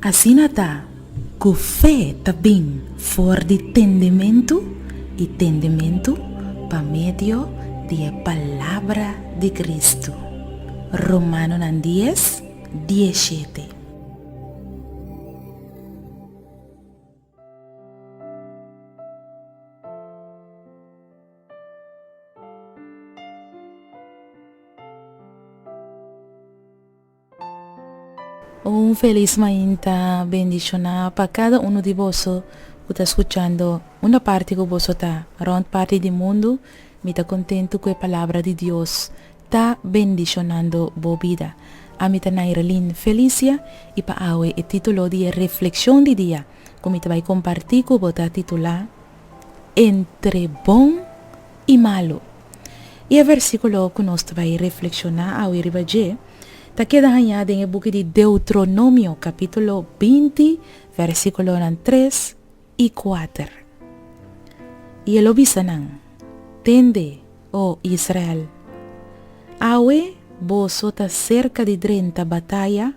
Asina ta ku fe ta bin for di tendementu i tendementu pa medio di e palabra di Kristu. Romanonan dies, diesshete. Un felis mainta bendishoná pa kada unu di boso ku ta skuchando unda parti ku boso ta rònt parti di mundu. Mi ta kontentu ku e palabra di Dios ta bendishonando bo bida. Ami ta Nairalyn Felicia i pa awe e título di e reflekshon di dia ku mi ta bai kompartí ku bo ta titulá Entre bon i malu. I e versíkulo ku nos ta bai reflekshoná awe riba dje ta keda hañá den e buki di Deuteronomio kapítulo 20 versíkulonan 3 i 4. I e lo bisa nan, Tende, o Israel, awe boso ta serka di drenta bataya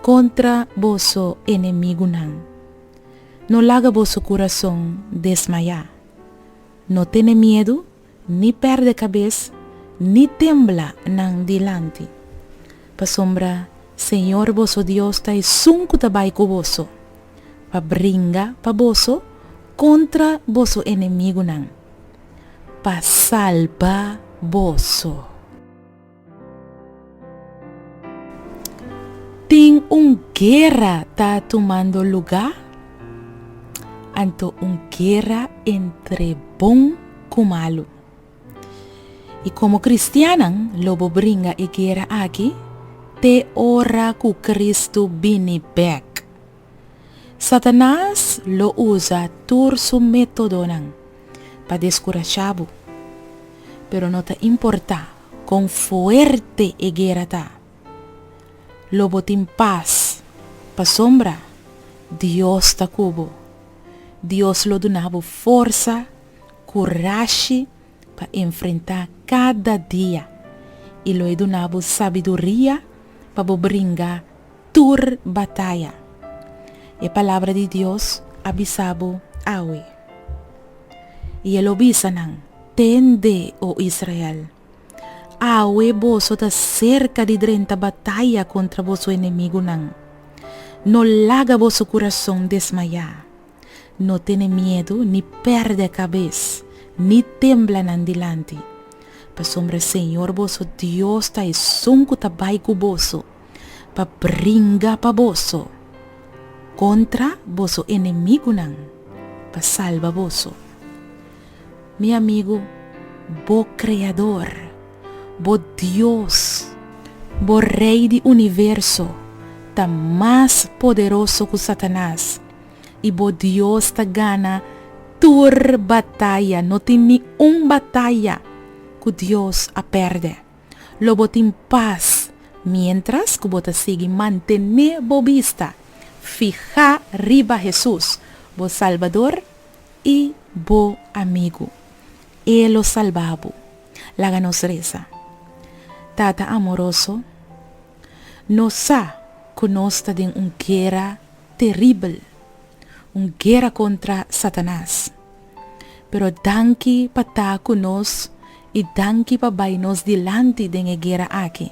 kontra boso enemigunan. No laga boso kurason desmayá. No tene miedu, ni pèrdè kabes, ni tembla nan dilanti. Pasobra Señor boso Dios ta esun ku ta bai ku boso, pa bringa pa boso kontra boso enemigunan, pa salba boso. Tin un guera ta tumando lugá, anto un guera entre bon ku malu. I komo kristiannan lo bo bringa e guera aki te ora ku Kristu bini bèk. Satanas lo usa tur su métodonan pa deskurashá bo. Pero no ta importá kon fuerte e guera ta, lo bo tin pas pasobra Dios ta ku bo. Dios lo duna bo forsa, kurashi pa enfrentá kada dia i lo e duna bo sabiduria pa bo bringa tur bataya. E Palabra di Dios a bisa bo awe. I e lo bisa nan, Tende, o Israel, awe boso ta serka di drenta bataya kontra boso enemigunan. No laga boso kurason desmayá. No tene miedu ni pèrdè kabes, ni tembla nan dilanti, pasobra Señor boso Dios ta esun ku ta bai ku boso pa bringa pa boso kontra boso enemigunan, pa salba boso. Mi amigu, bo Kreador, bo Dios, bo Rei di universo, ta mas poderoso ku Satanas, i bo Dios ta gana tur bataya, no tin ni un bataya ku Dios a pèrdè. Lo bo tin pas miéntras ku bo ta sigui mantené bo bista fihá riba Hesus, bo Salbador i bo amigu. E lo salba bo. Laga nos resa. Tata amoroso, nos sa ku nos ta den un guera teribel, un guera kontra Satanas. Pero danki pa ta ku nos i danki pa bai nos dilanti den e guera aki.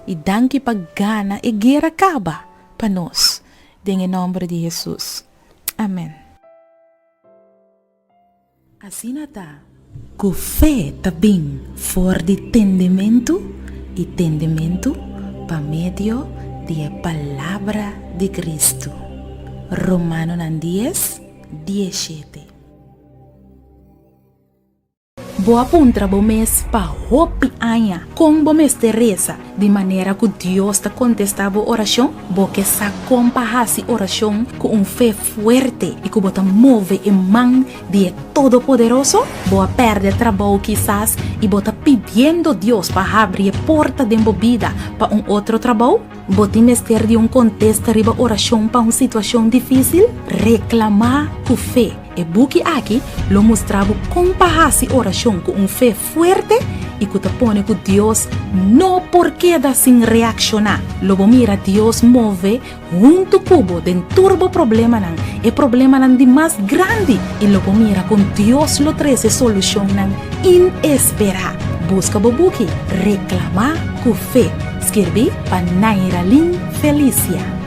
I danki pa gana e guera kaba pa nos. Den e nòmber di Hesus. Amen. Asina ta ku fe ta bin for di tendementu i tendementu pa medio di e palabra di Kristu. Romanonan dies, diesshete. Bo a puntra bo mes pa hopi aña kon bo mester resa di manera ku Dios ta kontestá bo orashon? Bo ke sa kon pa hasi orashon ku un fe fuerte i ku bo ta move e man di e Todopoderoso? Bo a pèrdè trabou kisas i bo ta. pidiendo Dios pa habri e porta den bo bida pa un otro trabou? Bo tin mester di un kontesta riba orashon pa un situashon difísil? Reklamá ku fe. E buki aki lo mustra bo kon pa hasi orashon ku un fe fuerte i ku ta pone ku Dios no por keda sin reakshoná. Lo bo mira Dios move huntu ku bo den tur bo problemanan, e problemanan di mas grandi, i lo bo mira kon Dios lo trese solushonnan inesperá. Buska bo buki Reklamá ku Fe, skirbí pa Nairalyn Felicia.